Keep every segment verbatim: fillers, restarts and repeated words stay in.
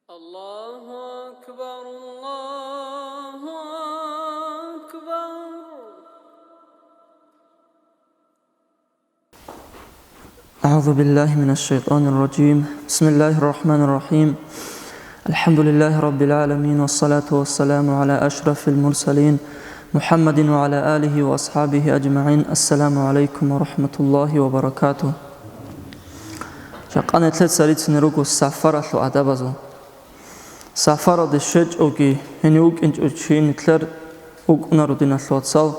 الله أكبر، الله أكبر. أعوذ بالله من الشيطان الرجيم. بسم الله الرحمن الرحيم. الحمد لله رب العالمين، والصلاة والسلام على أشرف المرسلين محمد وعلى آله وأصحابه أجمعين. السلام عليكم ورحمة الله وبركاته. Жакъа нилъеца рицунел руго сафаралъул адабазул. Сафаралде щвечӀоги, гьенив вукӀинчӀев чи нилъер вукӀунаро, диналъул вацал.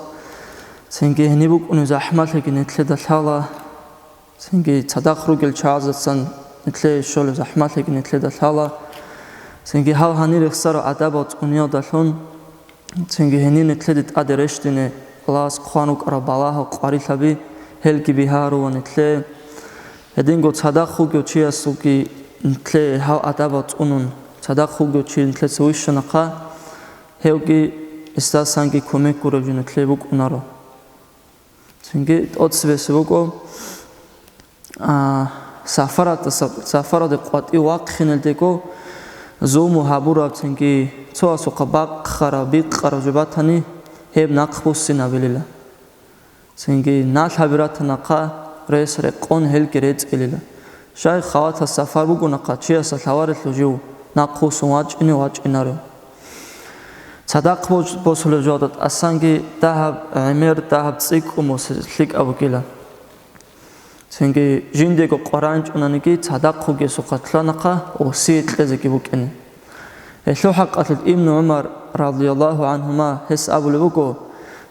Цинги гьениб букӀунеб захӀмалъиги нилъеда лъала. Цинги цадахъ ругел чагӀазасан нилъее щолеб захӀмалъиги нилъеда лъала. Цинги гьал гьанир рехсарал адабал цӀуниялдалъун, цинги гьенир нилъеде тӀаде рещтӀине Аллагьас хъван рукӀарал балагьал къварилъаби, гьелги бигьарула нилъее. Гьединго цадахъ вугев чиясулги нилъее гьал адабал цӀунун, цадахъ вугев чи нилъеца вищанахъа, гьевги гьесдасанги кумек гуреб жо нилъее букӀунаро. Цинги тӀоцебесеб буго, а, сафаратдаса-, сафараде къватӀив вахъинелдего зулму гьабураб, цинги цоясухъа бахъараб, бикъараб жо батани, гьеб нахъ буссинабилила. Цинги налъаби ратанахъа, рес рекъон гьелги рецӀилила. Щай халатаб сафар бугонахъа, чиясда лъаварелъул жив нахъ вуссун вачӀине вачӀинаро. Цадахъ бос-, босулеб жоялда тӀасанги дагьаб гӀемер, дагьаб цӀикӀкӀун босизе лъикӀаб бугила. Цинги жиндего къваригӀинчӀониги цадахъ вугесухъа лъанахъа осие кьезеги букӀине. Гьелъул хӀакъалъулъ Ибну ГӀумар, радияллагьу гӀангьума, гьес абулеб буго,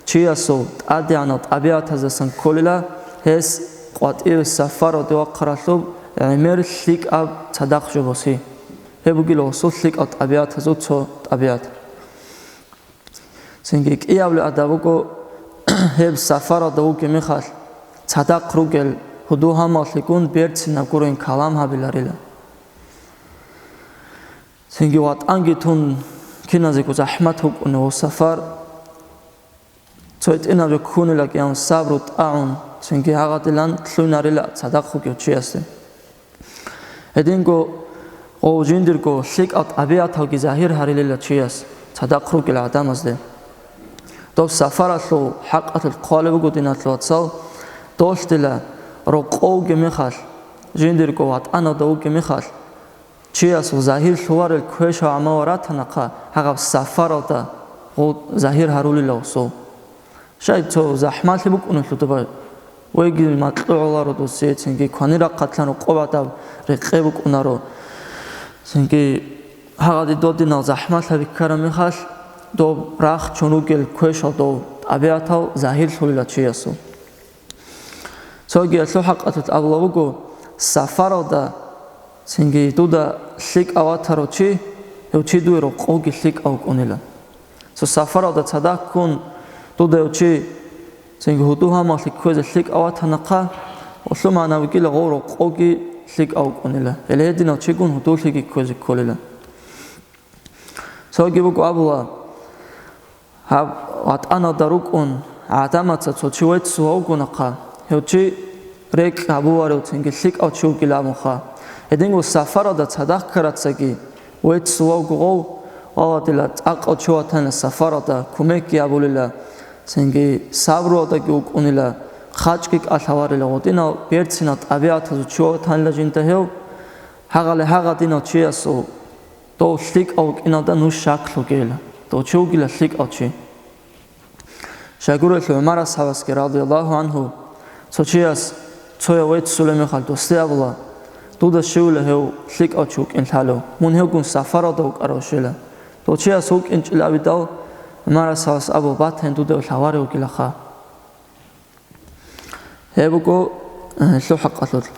чиясул тӀадегӀанал тӀабигӀатаздасан кколила гьес къватӀиве сафаралде вахъаралъуб гӀемер лъикӀаб цадахъ жо боси. Гьеб бугила гьесул лъикӀал тӀабигӀатазул цо тӀабигӀат. Цинги кӀиабилеб адаб буго, гьеб сафаралда вугеб мехалъ, цадахъ ругел гьудул-гьамаллъигун берцинаб гурин калам гьабиларила. Цинги ватӀанги тун, киназего захӀмат вукӀунев сафар, цо гьитӀинаб жо ккунилан кӀиан сабру тӀагӀун, цинги гьагъадилан лъугьинарила цадахъ вугев чиясде. Гьединго гъов жиндирго лъикӀал тӀабигӀаталги загьир гьарилила чияс, цадахъ ругел гӀадамазде. Доб сафаралъул хӀакъалъулъ хъвалеб буго, диналъул вацал, долъдила рокъов вугеб мехалъ, жиндирго ватӀаналда вугеб мехалъ, чиясул загьир лъугьарел квешал гӀамал ратанахъа, гьагъаб сафаралда гъов загьир гьарулила гьесул. Щай цо захӀмалъи букӀуналъул доба, веги макьугӀуларо досие, цинги кванир рахъалъан рокъоб гӀадаб рекъе букӀунаро. Цинги гьагъаде додинал захӀмалъаби ккараб мехалъ, доб рахчун ругел квешал дов тӀабигӀатал загьирлъулила чиясул. Цоги гьелъул хӀакъалъулъ абулеб буго, сафаралда цинги дуда лъикӀав ватарав чи, гьев чи дуе рокъовги лъикӀав вукӀунила. Цо сафаралда цадахъ ккун, дуда гьев чи цинги гьудул-гьамаллъи кквезе лъикӀав ватанахъа, гьелъул магӀна бугила гъов рокъовги лъикӀав вукӀунила, гьеле гьединав чигун гьудуллъиги кквезе кколила. Цоги буго абула, гьаб ватӀаналда рукӀун гӀадамаца цо чи веццула вугонахъа, гьев чи рекь гьабуларев цинги лъикӀав чи вугилан абунха. Гьединго сафаралда цадахъ ккарацаги веццула вуго гъов, валадила цӀакъав чи ватанила сафаралда, кумекги гьабулила, цинги сабруялдаги вукӀунила, хъачӀги кӀалъаварила, гъодинал берцинал тӀабигӀатазул чи ватанила жинда гьев, гьагъали гьагъадинав чиясул дов лъикӀав вукӀиналда нуж щаклъугейила, дов чи вугила лъикӀав чи. Щайгурелъул ГӀумар асхӀабасги, радияллагьу гӀангьу, цо чияс цояв веццулеб мехалъ досде абула, дуда щивила гьев лъикӀав чи вукӀин лъалев, мун гьевгун сафаралда вукӀарав щвела. Дов чияс вукӀинчӀила абидал, ГӀумар асхӀабас абула, батани дуда гьев лъаварев вугилаха. Гьеб буго, э, гьелъул хӀакъалъулъ.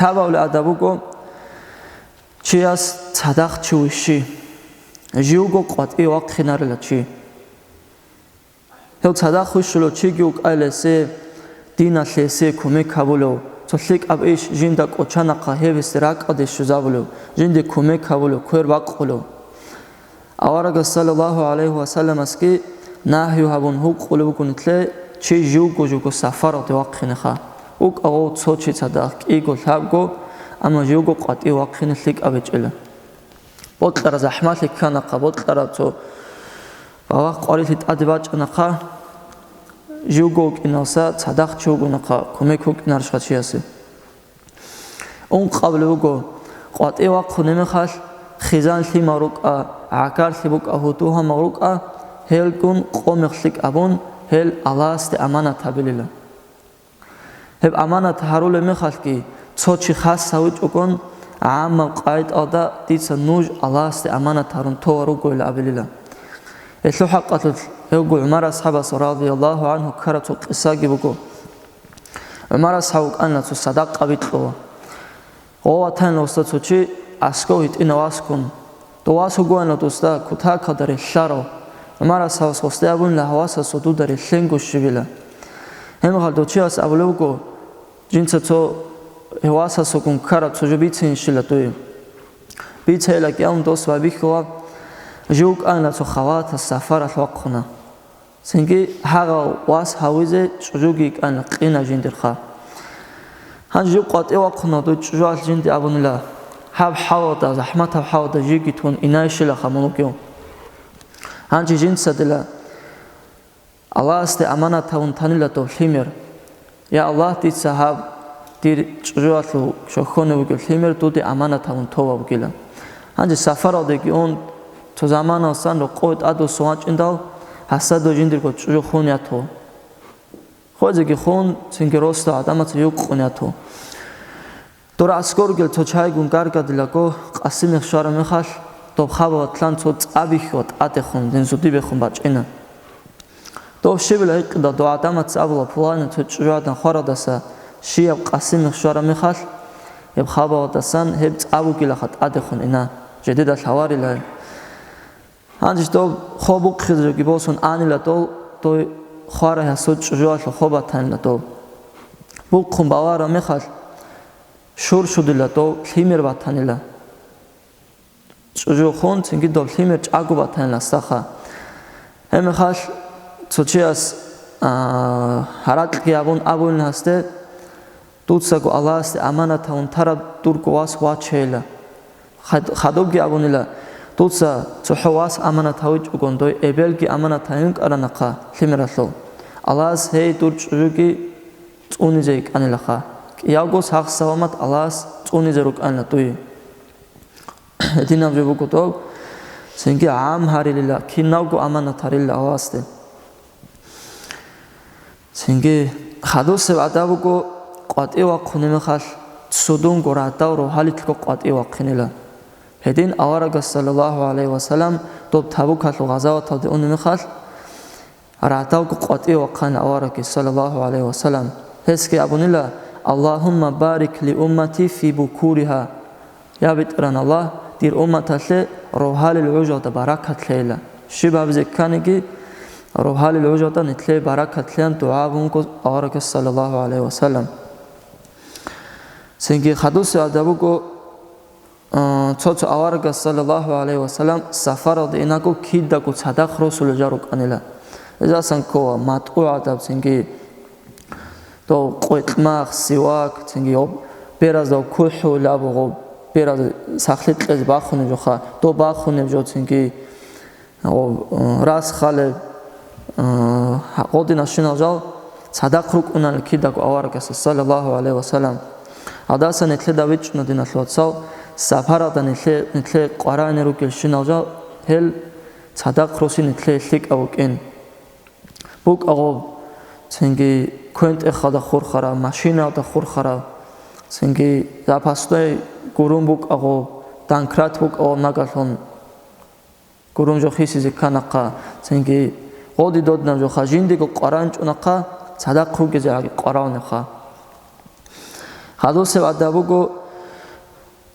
Лъабабилеб адаб буго, чияс цадахъ чи вищи, живго къватӀиве вахъинарила чи. Гьев цадахъ вищулев чиги вукӀайила гьесие, диналъе гьесие кумек гьабулев, цо лъикӀаб иш жинда кӀочанахъа гьеб гьесде ракӀалде щвезабулев, жинде кумек гьабулев, квер бакъулев. Аварагас саллаллагьу гӀалайгьи ва салламасги нагью гьабун гьукъулеб буго нилъее чи живго-живго сафаралде вахъинеха. ВукӀа гъов цо чи цадахъ, кӀиго, лъабго, амма живго къватӀиве вахъине лъикӀаб гьечӀила. Бокьараб захӀмалъи кканахъа, бокьараб цо балагь къварилъи тӀаде бачӀанахъа, живго вукӀиналса цадахъ чи вугонахъа, кумек вукӀинарищха чиясе. Ункъабулеб буго, къватӀив вахъунеб мехалъ, хъизан-лъимал рукӀа, гӀагарлъи букӀа, гьудул-гьамал рукӀа, гьелгун къо-мех лъикӀ абун, гьел Аллагьасде аманат гьабилила. Гьеб аманат гьарулеб мехалъги, цо чи хас гьавичӀогон, гӀаммаб къагӀидаялда дица нуж Аллагьасде аманат гьарун товар ругойилан абилила. Гьелъул хӀакъалъулъ гьевго ГӀумар асхӀабас радияллагьу гӀангьу ккараб цо къисаги буго. ГӀумар асхӀаб вукӀанила цо садакъа бикьула. Гъов ватанила гъосда цо чи, аскӀов гьитӀинав васкун. Дов вас вугоанила досда кутакалда релълъарав. ГӀумар асхӀабас гъосда абунила, гьав васасул дуда релълъенго щибила. Гьебмехалъ дов чияс абулеб буго, жинца цо гьев васасулгун ккараб цо жо бицинищила дуе. Бицайилаги абун дос байбихьула, жив вукӀанила цо халатас сапаралъ вахъуна. Цинги гьагъав вас гьавизе чӀужуги йикӀана, къина жиндирха. Гьанже жив къватӀив вахъуна дуй чӀужуялъ жинди абунила, гьаб хӀалалда, захӀматаб хӀалалда жиги тун инайищилаха мун вугев. Гьанже жинца дила Аллагьасде аманат гьавун танила дов лъимер. Я Аллагь, дица гьаб дир чӀужуялъул щоконе вугев лъимер дуде аманат гьавун товаб бугила. Гьанже сапаралдеги ун, цо заманалсан рокъове тӀадвуссун вачӀиндал, гьасда дой жиндирго чӀужу хун яту. Хвезеги хун, цинги росдал гӀадамаца юкъ къун яту. Дора аскӀоргел цо чайгун гаргадилаго, Къасимихъ щвараб мехалъ, доб хабалатлъан цо цӀа бихьула тӀадехун, дин зудибехун бачӀина. Дов щибила гьикъидал, дов гӀадамаца абула, пуланин цо чӀужугӀадан хварадаса щияб Къасимихъ щвараб мехалъ, гьеб хабаладасан гьеб цӀа бугилаха тӀадехун ина, жидеда лъаларила. Гьанже дов хо бухъизеги босун анила дол, дой хварай гьасул чӀужуялъул хо батанила дол. Бухъун балараб мехалъ, щурщудила дов лъимер батанила. ЧӀужу хун, цинги доб лъимер чӀаго батанила гьасдаха. Гьебмехалъ цо чияс, а, гьаракьги абун абунила гьасде, дуцаго Аллагьасде аманат гьавун тараб дурго вас вачейила. Хад-, хадубги абунила, дуца цохӀо вас аманат гьавичӀогон, дой эбелги аманат гьавин кӀаранахъа лъимералъул. Аллагьас гьей дур чӀужуги цӀунизе йикӀанилаха. КӀиявго сагъ-саламат Аллагьас цӀунизе рукӀанила дуе. Гьединаб жо буго доб, цинги гӀам гьарилила, киналго аманат гьарилила Аллагьасде. Цинги хадусеб гӀадаб буго, къватӀив вахъунеб мехалъ, цудунго радал рогьалилъго къватӀив вахъинила. Гьедин аварагас, саллаллагьу гӀалайгьи ва саллам, доб Табукалъул гъазаваталде унеб мехалъ, радалго къватӀив вахъана аварагги, саллаллагьу гӀалайгьи ва саллам. Гьесги абунила: «Аллагьумма барик ли уммати фи букуригьа». Я БетӀергьан Аллагь, дир умматалъе рогьалил гӀужалда баракат лъейила. Щиб гьабизе кканиги, рогьалил гӀужалда нилъее баракат лъеян дугӀа абун буго аварагас, саллаллагьу гӀалайгьи ва саллам. Цинги хадусеб гӀадаб буго, а, цо-цо аварагас, саллаллагьу гӀалайгьи ва саллам, сапаралде инаго кидаго цадахъ росулел жал рукӀанила. Гьезасан ккола матӀу гӀадаб, цинги дов къвекъмах, сивак, цинги гьоб беразда кухӀул абу, гьоб бераз сахлъи кьезе бахунеб жоха, доб бахунеб жо, цинги гьоб, э, рас халеб, э, гьодинал щинал жал цадахъ рукӀунал кидаго аварагасда, саллаллагьу гӀалайгьи ва саллам. Гьадаса нилъеда вичӀчӀуна, диналъул вацал, сапаралда нилъе-, нилъее къваригӀунел ругел щинал жал, гьел цадахъ руси нилъее лъикӀав вукӀин. БукӀа гъоб, цинги квен-тӀехалда хурхарав, машинаялда хурхарав, цинги запасной гурун букӀа гъоб, донкрат букӀа гъоб, нагагьлъун гурун жо хисизе кканахъа, цинги гъоди додинаб жоха жиндиего къваригӀунчӀунахъа, цадахъ ругезегӀаги къваригӀунебха. Хадусеб гӀадаб буго,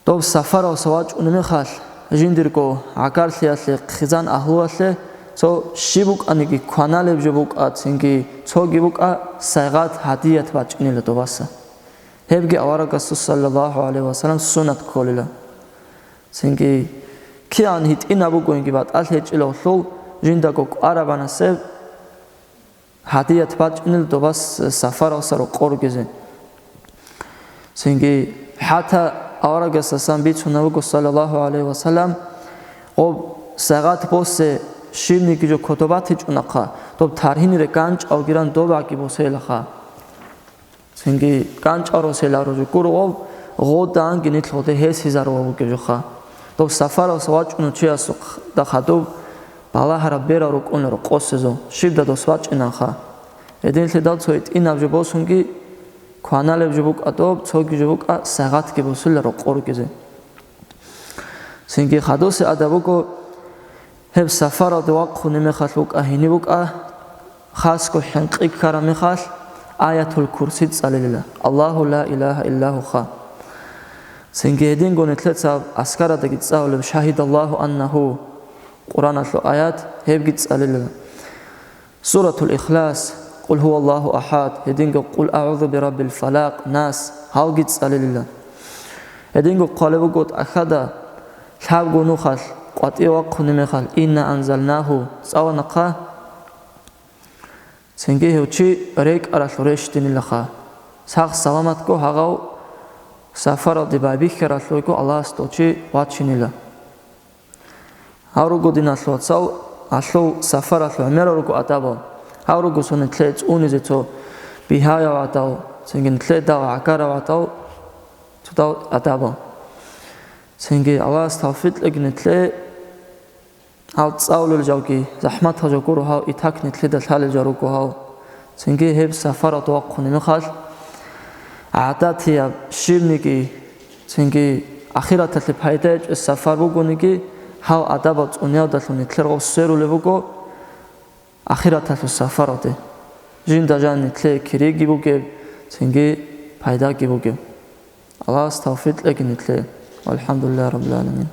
доб сапаралдаса вачӀунеб мехалъ, жиндирго гӀагарлъиялъе, хъизан агьлуялъе цо щиб букӀаниги, кваналеб жо букӀа, цинги цоги букӀа, сайгъат, гьадият бачӀинила добаса. Гьебги аварагасул, саллаллагьу гӀалайгьи ва саллам, суннат кколила. Цинги кигӀан гьитӀинаб бугониги батӀалъи гьечӀилавлъул, жиндаго кӀварабанасеб гьадият бачӀунел добас сапаралдаса рокъор ругезе. Цинги хӀатта аварагасдасан бицунеб буго, саллаллагьу гӀалайгьи ва саллам, Гъоб сагъат босе щибниги жо кодоб батичӀунахъа, доб таргьинире ганчӀалгиран добагӀги босейилаха. Цинги ганчӀал росейиларо жо гуро гъоб, гъоданги нилъ гъоде гьесизарулав вугев жоха. Доб сафаралъа вачӀунав чиясухъда хадуб балагьараб берал рукӀунар къосезул, щибда дос вачӀинанха. Гьединлъидал цо гьитӀинаб жо босунги, кваналеб жо букӀа доб, цоги жо букӀа сагъатги босула рокъор ругезе. Цинги хадусе адаб буго, гьеб сафаралде вахъуне мехалъ вукӀа гьениб букӀа, хасго хӀинкъи ккараб мехалъ, Аятул Курси цӀалилила, Аллагьу ла илагьа иллагьуха. Цинги гьединго нилъецаб аскарадаги цӀалулеб Шагьидаллагьу аннагьу, Къуръаналъул аят, гьебги цӀалилила. Суратул Ихлас, Къул гьуваллагьу ахӀад, гьединго Къул агӀузу бираббил фалакъ, Нас, гьалги цӀалилила. Гьединго хъвалеб буго тӀахьада лъабго нухалъ къватӀиве вахъуне мехалъ, Инна анзалнагьу цӀаланахъа, цинги гьев чи рекӀаралъур рещтинилаха. Сагъ-саламатго гьагъав сафаралде байбихьаралъуйго Аллагьас дов чи вачинила. Гьав руго, диналъул вацал, гьалъул сафаралъул гӀемерал руго адабал. Гьав руго цо нилъее цӀунизе цо бигьаяв гӀадав, цинги нилъее дагь гӀагарав гӀадав, цо дав адабал. Цинги Аллагьас тавфикъ кьеги нилъее гьал цӀалулел жалги, захӀматал жо гуро гьав, итак нилъеда лъалел жал руго гьав. Цинги гьеб сафаралда вахъуне мехалъ, гӀадатияб щибниги, цинги ахираталъе пайда гьечӀеб сафар бугониги, гьал адабал цӀуниялдалъун нилъер гъов сверулеб буго ахираталъул сафаралде. Жинда жан нилъее кириги бугеб, цинги пайдаги бугеб. Аллагьас тавфикъ кьеги нилъее. ВалхӀамдулиллагьи раббил гӀаламин.